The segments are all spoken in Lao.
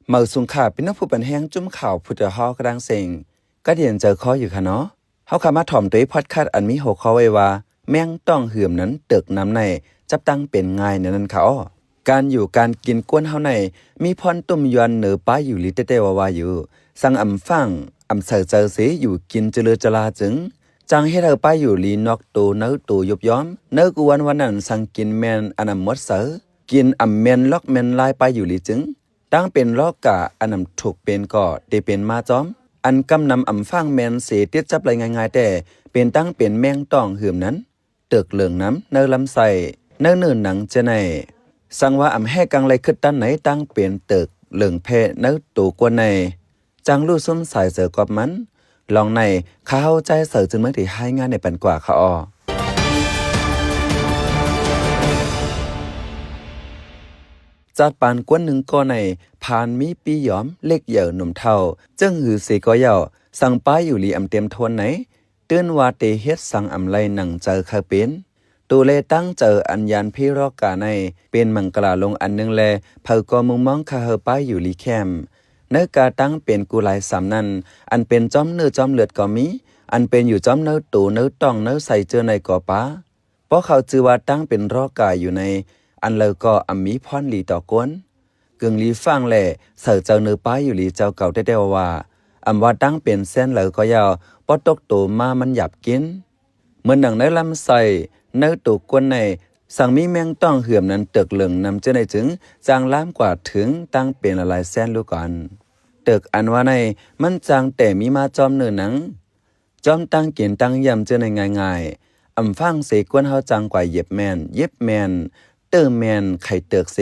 ເໝີສູງຄ່ະ ພີ່ນ້ອງຜູ້ປັນແຮງຈຸ້ມຂ່າວຜູ້ຕາຮໍກະດາງເສັງ ກະດຽນເຈີຄໍຢູ່ຄ່ະເນາະ. ເຮົາຂ້າມາຖອມໂຕພອດຄາສອັນມີຫົວຂໍ້ໄວ້ວ່າ ແມງຕ້ອງເຫືອມນັ້ນເຕີກນຳໃນ ຈັບຕັ້ງເປັນງ່າຍແນວນັ້ນຄ່ະອໍ. ການຢູ່ການກິນກວນເຮົາໃນ ມີພອນຕຸ້ມຢອນເໜີປ້າຢູ່ຫຼີແຕ່ໆວ່າໆຢູ່ ສັງອຳຟັ່ງ ອຳໃສ່ໃຈເສ ຢູ່ກິນຈະເລີຈະລາຈຶ່ງ ຈັ່ງເຮັດໃຫ້ປ້າຢູ່ຫຼີນອກໂຕໃນໂຕຍົບຢອມ ໃນກວນວ່ານັ້ນ ສັງກິນແມ່ນອັນອຳໝົດໃສ ກິນອຳແມ່ນລັອກແມ່ນລາຍປ້າຢູ່ຫຼີຈຶ່ງ ຕັ້ງເປັນລອກກາອັນນຳທຸກເປັນກໍໄດ້ເປັນມາຈອມ ອັນກຳນຳອຳຟັ່ງແມ່ນເສຕິດຈັບໄດ້ງ່າຍໆແຕ່ ເປັນຕັ້ງເປັນແມງຕ້ອງເຫືອມນັ້ນ ເຕີກເຫຼືອງນຳໃນລຳໄສ້ ໃນເນື້ອໜັງຈະໃນ ສັງວ່າອຳແຮກກັງໄລຄຶດຕັນໃນ ຕັ້ງເປັນເຕີກເຫຼືອງແພໃນໂຕກວນໃນ ຈັ່ງຮູ້ຊຸມສາຍເຈີກອບມັນ ລອງໃນ ຂ້າເຮົາໃຈເສີຈຶ່ງເມືອງທີ່ຮາຍງານໃນປັນກວ່າຄ່ະອໍ. ຈັດປານກວນໜຶ່ງກໍໃນ ພານມີປີ້ຍອມ ເລັກໃຫຍ່ໜຸ່ມເຖົ້າ ເຈິງຫືເສກໍເຍົາ ສັງປ້າຢູ່ຫຼີອຳເຕັມທົນໃນ ຕື່ນວ່າເຕເຮັດສັງອຳໄລໜັງໃຈເຄີຍເປັນ ໂຕແລຕັ້ງໃຈອັນຍານພີລອກກາໃນ ເປັນມັງກະລາລົງອັນໜຶ່ງແລ ເຜີກໍມຸງມອງຂ້າເຮີປ້າຢູ່ຫຼີແຄມ ໃນກາຕັ້ງເປັນກູ່ຫຼາຍສາມນັ້ນ ອັນເປັນຈ້ອມເນື້ອຈ້ອມເລືອດກໍມີ ອັນເປັນຢູ່ຈ້ອມເນື້ອໂຕເນື້ອຕ້ອງເນື້ອໄສ້ເຈີໃນກໍປາ ເພາະເຂົາຈື່ວ່າຕັ້ງເປັນລອກກາຢູ່ໃນ ອັນເລີກໍອຳມີພອນດີຕໍ່ກວນ ກຶ່ງລີຟັງແລ ໃສ່ເຈົ້າເນື້ອປ້າຢູ່ຫຼີເຈົ້າເກົ່າແຕ່ໆວ່າ ອຳວ່າຕັ້ງເປັນແສນເລີກໍເຍົາ ບໍ່ຕົກໂຕມາມັນຢາບກິນ ເໝືອນໜັງໃນລຳໄສ້ ໃນໂຕກວນໃນ ສັງມີແມງຕ້ອງເຫືອມນັ້ນເຕີກເຫຼືອງນຳເຈີໃນຈຶ່ງ ຈັ່ງລາມກວ່າເຖິງຕັ້ງເປັນຫຼາຍໆແສນລູກກອນ ເຕີກອັນວ່າໃນ ມັນຈັ່ງແຕ່ມີມາຈອມເນື້ອໜັງ ຈອມຕັ້ງກິນຕັ້ງຢ້ຳເຈີໃນງ່າຍໆ ອຳຟັ່ງເສກວນເຮົາຈັ່ງກວ່າເຢັບແມ່ນ ເຢັບແມ່ນ ເຕີແມ່ນ ໄຂເຕີກເສ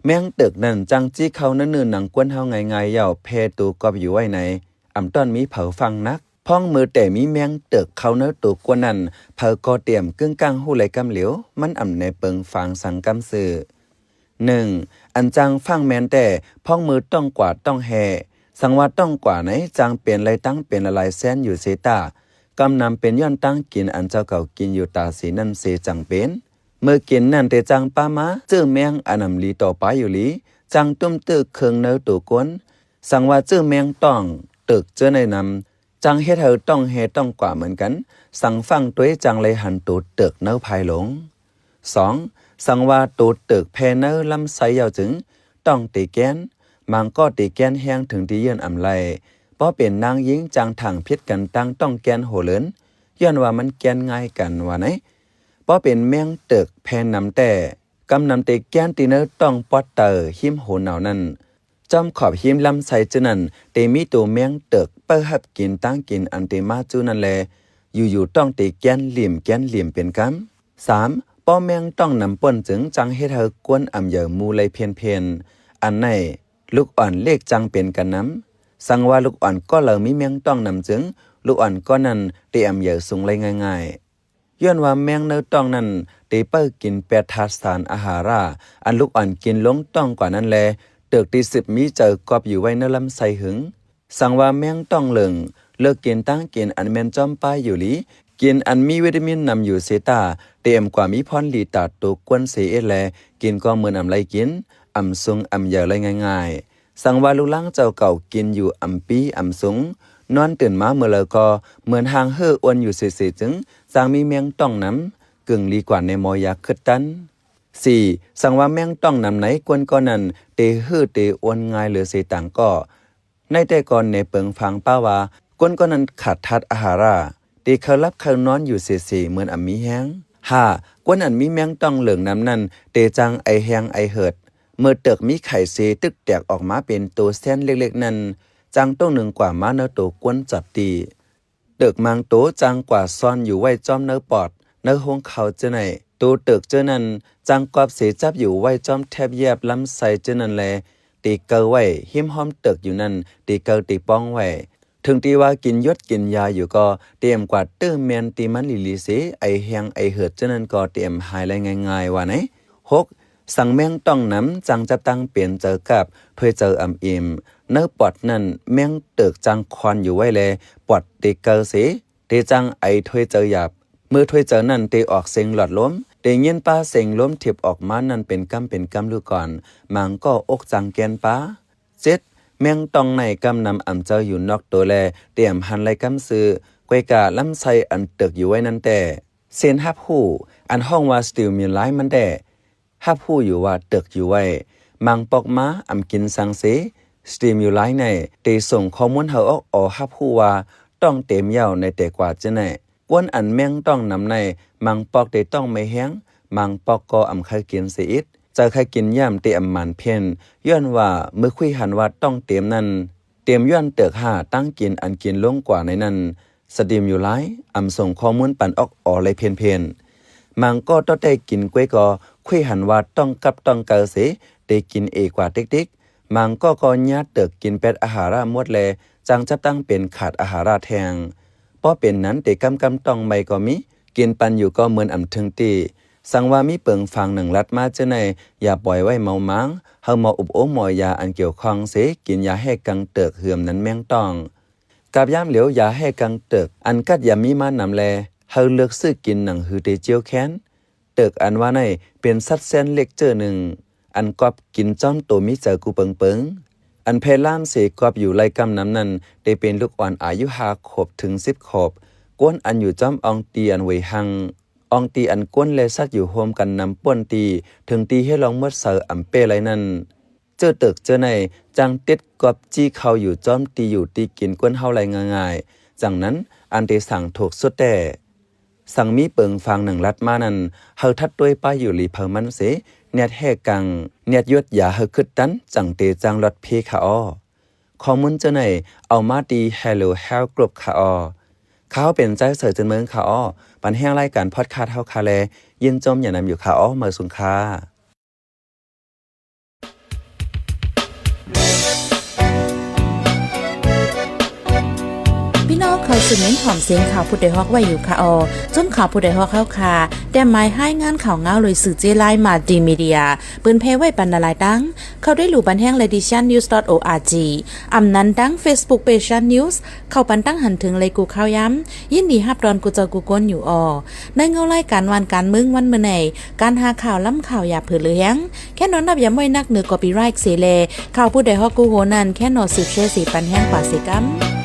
ແມງເຕີກນັ້ນຈັ່ງຈີ້ເຂົ້າໃນເນື້ອໜັງກວນເຮົາງ່າຍໆເຍົາ ແພໂຕກອບຢູ່ໄວ້ໃນ ອຳຕ້ອນມີເຜີຟັ່ງໜັກ ພ້ອງເມີແຕ່ມີແມງເຕີກເຂົ້າໃນໂຕກວນນັ້ນ ເຜີກໍຕຽມກຶ້ງກ້າງຮູ້ໄລກຳຫຼຽວ ມັນອຳແນເປິງຟາງສັງກຳຊື່ ໜຶ່ງ ອັນຈັ່ງຟັ່ງແມ່ນແຕ່ ພ້ອງເມີຕ້ອງກວາຕ້ອງແຮ່ ສັງວ່າຕ້ອງກວາໃນຈັ່ງເປັນໄລຕັ້ງເປັນຫຼາຍໆແສນຢູ່ເສຕາ ກຳນຳເປັນຍ້ອນຕັ້ງກິນອັນເຈົ້າເກົ່າກິນຢູ່ຕາເສນັ້ນເສຈັ່ງເປັນ ເມີກິນນັ້ນເຕຈັ່ງປ້າມາ ເຈີແມງອານຳລີຕໍ່ປ້າຢູ່ຫຼີ ຈັ່ງຕຸ້ມເຕີກເຄິ່ງໃນໂຕກວນ ສັງວ່າເຈີແມງຕ້ອງເຕີກເຈີໃນນຳ ຈັ່ງເຮັດໃຫ້ຕ້ອງແຮ່ຕ້ອງກວາເໝືອນກັນ ສັງຟັ່ງຕົວເອງຈັ່ງໄລຫັນໂຕເຕີກໃນພາຍຫຼົງ ສອງ ສັງວ່າໂຕເຕີກແພໃນລຳໄສ້ເຍົາຈຶ່ງ ຕ້ອງເຕແກນ ມາງກໍເຕແກນແຮງເຖິງທີ່ເຍື່ອນອຳໄລ ເພາະເປັນນາງຍິງຈັ່ງຖາງຜິດກັນຕັ້ງຕ້ອງແກນໂຫເລີນ ຍ້ອນວ່າມັນແກນງ່າຍກັນວ່າໃນ ເພາະເປັນແມງເຕີກແພນຳແຕ່ ກຳນຳເຕແກນທີ່ໃນຕ້ອງປອດເຕີຫິມໂຫນາວນັ້ນ ຈອມຂອບຫິມລຳໄສ້ເຈີນັ້ນ ເຕມີໂຕແມງເຕີກເປີຮັບກິນຕັ້ງກິນອັນເຕມາຈູ້ນັ້ນແລ ຢູ່ໆຕ້ອງເຕແກນຫຼີມແກນຫຼີມເປັນກຳ ສາມ ປ້ອມແມງຕ້ອງນຳປົ່ນຈຶ່ງຈັ່ງເຮັດໃຫ້ກວນອຳເຫຍີວໝູ່ໄລເພນໆ ອັນໃນ ລູກອ່ອນເລກຈັ່ງເປັນກັນນຳ ສັງວ່າລູກອ່ອນກໍເລີມີແມງຕ້ອງນຳຈຶ່ງ ລູກອ່ອນກໍນັ້ນເຕອຳເຫຍີວສູງໄລງ່າຍໆ ຍ້ອນວ່າແມງໃນຕ້ອງນັ້ນ ເຕເປີກິນແປດທາດສານອາຫາລາ ອັນລູກອ່ອນກິນລົງຕ້ອງກວ່ານັ້ນແລ ເຕີກທີ່ສືບມີເຈີກອບຢູ່ໄວ້ໃນລຳໄສ້ຫຶງ ສັງວ່າແມງຕ້ອງເລິງ ເລີກກິນຕັ້ງກິນອັນແມ່ນຈອມປ້າຢູ່ຫຼີ ກິນອັນມີວິຕາມິນນຳຢູ່ເສຕາ ເຕອຳກວ່າມີພອນດີຕາໂຕກວນເສເອດແລ ກິນກໍເໝືອນອຳໄລກິນ ອຳສູງອຳເຫຍີວໄລງ່າຍໆ ສັງວ່າລູກລ້າງເຈົ້າເກົ່າກິນຢູ່ອຳປີ້ອຳສູງ ນອນຕື່ນມາເມື່ອໃດກໍເໝືອນຮ່າງເຫີ່ອວນຢູ່ເສໆ ຈຶ່ງຈັ່ງມີແມງຕ້ອງນຳ ກຶ່ງດີກວ່າໃນໝໍຢາຄຶດຕັນ ສີ່ ສັງວ່າແມງຕ້ອງນຳໃນກວນກໍນັ້ນ ເຕເຫີ່ເຕອວນງ່າຍເຫຼືອເສຕ່າງກໍ ໃນແຕ່ກ່ອນໃນເປິງຟາງປ້າວ່າ ກວນກໍນັ້ນຂາດທາດອາຫາລາ ເຕເຄີາຫຼັບເຄີານອນຢູ່ເສໆ ເໝືອນອຳມີແຮງ ຫ້າ ກວນອັນມີແມງຕ້ອງເຫຼືອງນຳນັ້ນ ເຕຈັ່ງໄອແຮງໄອເຫີດ ເມື່ອເຕີກມີໄຂ່ເສຕຶກແຕກອອກມາເປັນໂຕແສນເລັກໆນັ້ນ ຈັ່ງຕົງໜຶ່ງກວ່າມາໃນໂຕກວນຈັບຕີ ເຕີກມາງໂຕຈັ່ງກວ່າຊອນຢູ່ໄວ້ຈອມໃນປອດ ໃນໂຮງເຂົ້າເຈີໃນ ໂຕເຕີກເຈີນັ້ນຈັ່ງກອບເສຈັບຢູ່ໄວ້ຈອມແຖບແຢບລຳໄສ້ເຈີນັ້ນແລ ເຕເກົາໄວ້ ຫິມຫ້ອມເຕີກຢູ່ນັ້ນ ເຕເກົາເຕປ້ອງໄວ້ ເຖິງທີ່ວ່າກິນຢົດກິນຢາຢູ່ກໍ ເຕອຳກວ່າເຕີແມ່ນທີ່ມັນຫຼີໆເສ ໄອແຮງໄອເຫີດເຈີນັ້ນກໍເຕອຳຫາຍໄລງ່າຍໆວ່າໃນ ຫົກ ສັງແມງຕ້ອງນຳຈັ່ງຈັບຕັ້ງເປັນເຈີກັບ ຖ້ວຍເຈີອຳອີ່ມ ໃນປອດນັ້ນແມງເຕີກຈັ່ງຄອນຢູ່ໄວ້ແລ ປອດເຕເກົາເສ ເຕຈັ່ງໄອຖ້ວຍເຈີຢາບ ເມື່ອຖ້ວຍເຈີນັ້ນເຕອອກເສັງຫຼອດລົມ ເຕຍິນປາເສັງລົມທິບອອກມານັ້ນເປັນກຳເປັນກຳລູກກ່ອນ ມາງກໍອົກຈັ່ງແກນປາ ເຈັດ, ແມງຕ່ອງໃນກຳນຳອຳເຈີຢູ່ນອກໂຕແລ ຕຽມຫັນໄລ່ກຳຊື້, ກວຍກາລຳໄສ້ອັນເຕີກຢູ່ໄວ້ນັ້ນແຕ່. ເຊັ່ນຮັບຮູ້ ອັນຮ້ອງວ່າ stimuli ມັນແດ່ ຮັບຮູ້ຢູ່ວ່າເຕີກຢູ່ໄວ້. ມາງປອກມາອຳກິນສັງເສ stimuli ໃນ ເຕສົ່ງຂໍ້ມູນເຮົາອອກອອຮັບຮູ້ວ່າ ຕ່ອງເຕັມແລ້ວໃນແຕ່ກວ່າຈະໃນ. ກວນອັນແມງຕ່ອງນຳໃນ ມາງປອກເຕຕ້ອງໄມ່ແຮງ, ມາງປອກກໍອຳໄຄກິນເສອິດ. ເຈົ້າໄຄກິນຢ້າມເຕອຳໝານເພນ ຍ້ອນວ່າມື້ຄຸຍຫັນວ່າຕ່ອງເຕັມນັ້ນ ເຕັມຍ້ອນເຕີກຫ້າຕັ້ງກິນອັນກິນລົງກວ່າໃນນັ້ນ stimuli ອຳສົ່ງຂໍ້ມູນປັນອອກອອໄລ່ເພນໆ. ມາງກໍຕໍ່ແຕ່ກິນກ້ວຍກໍ ຄຸຍຫັນວ່າຕ້ອງກັບຕ້ອງເກົາເສ ເຕກິນເອກວ່າຕິກໆ. ມາງກໍກໍຍາເຕີກກິນແປດອາຫາລະໝົດແລ ຈັ່ງຈະຕັ້ງເປັນຂາດອາຫາລະແທງ. ພໍເປັນນັ້ນເຕກຳກຳຕ້ອງໃໝ່ກໍມີ ກິນປັນຢູ່ກໍເໝືອນອຳເທິງຕີ. ສັງວ່າມີເປິງຟາງໜັງລັດມາເຈີໃນ ຢ່າປ່ອຍໄວ້ເມົາມາງ, ເຮົາໝໍອົບໂອໝໍຢາອັນກ່ຽວຂ້ອງເສ ກິນຢາແຫ້ກັງເຕີກເຫືອມນັ້ນແມງຕ່ອງ. ກັບຍາມຫຼຽວຢາແຫ້ກັງເຕີກ ອັນກັດຢາມີມານຳແລ ເຮົາເລືອກຊື້ກິນໜັງຮືເຕຈຽວແຄນ. ເຕີກອັນວ່າໃນເປັນສັດແສນເລັກເຈີໜຶ່ງ ອັນກອບກິນຈ້ອມໂຕມີເຈີກູເປິງໆ. ອັນແຜ່ລາມເສກອບຢູ່ໄລ່ກຳນຳນັ້ນ ເຕເປັນລູກອ່ອນອາຍຸຫ້າຂວບເຖິງສິບຂວບ ກວນອັນຢູ່ຈ້ອມອອງຕີອັນເຫວີຍຫັງ ອອງຕີອັນກວນແລສັດຢູ່ໂຮມກັນນຳປ່ວນຕີ ເຖິງຕີເຮັດລອງໝົດເຊີອຳເປ້ໄລນັ້ນ. ເຈີເຕີກເຈີໃນ ຈັ່ງຕິດກອບຈີ້ເຂົ້າຢູ່ຈ້ອມຕີຢູ່ຕີກິນກວນເຮົາໄລງ່າຍໆ. ຈັ່ງນັ້ນ ອັນເຕສັງຖືກສຸດແຕ່ ສັງມີເປິງຟາງໜັງລັດມານັ້ນ ເຮົາທັດດ້ວຍປ້າຍຢູ່ລີເພີມັນເສ ແນດແຫ້ກັງ ແນດຢົດຢາເຮົາຄຶດຕັນ ຈັ່ງເຕຈ້າງລອດເພຄະອໍ. ຂໍ້ມູນເຈົ້າໃນ ເອົາມາຕີ Hello Health Group ຄະອໍ. ຂ້າເປັນໃຈເສີເຈີນເມືອງຄະອໍ ປັນແຮງລາຍການພອດຄາດເຮົາຄະແລ ຍິນຊົມຢ່ານຳຢູ່ຄະອໍ ມາສຸງຄະ. ພີ່ນ້ອງເຂົ້າສູ່ເມັນຫອມສຽງຂ່າວຜູ້ດອຍຮອກໄວ້ຢູ່ຄະອໍ. ຊຸມຂ່າວຜູ້ດອຍຮອກເຮົາຄະ ແຕ້ມໝາຍຮາຍງານຂ່າວງາວໂດຍສື່ເຈລາຍ Multimedia ເປີນແຜ່ໄວ້ປັນຫຼາຍໆຕັ້ງ. ເຂົ້າໄດ້ຫຼູ່ບັນແຮງ Ladies Shan News dot org ອຳນັ້ນດັ່ງ Facebook Page Shan News ເຂົ້າປັນຕັ້ງຫັນເຖິງໄລກູ່ຂ່າວຢາມ. ຍິນດີຮັບຕ້ອນກູ່ເຈົ້າກູ່ຄົນຢູ່ອໍ. ໃນເງົາລາຍການວານການເມືອງວັນມື້ໃນ ການຫາຂ່າວລ້ຳຂ່າວຢ່າເຜີເຫຼືອແຮງ ແຄ່ນອນນັບຢາມໄວ້ນັກເໜືອ copyright ເສແລ ຂ່າວຜູ້ດອຍຮອກກູ່ໂຮນັ້ນ ແຄ່ນອນສືບແຊເສປັນແຮງກວ່າເສກຳ.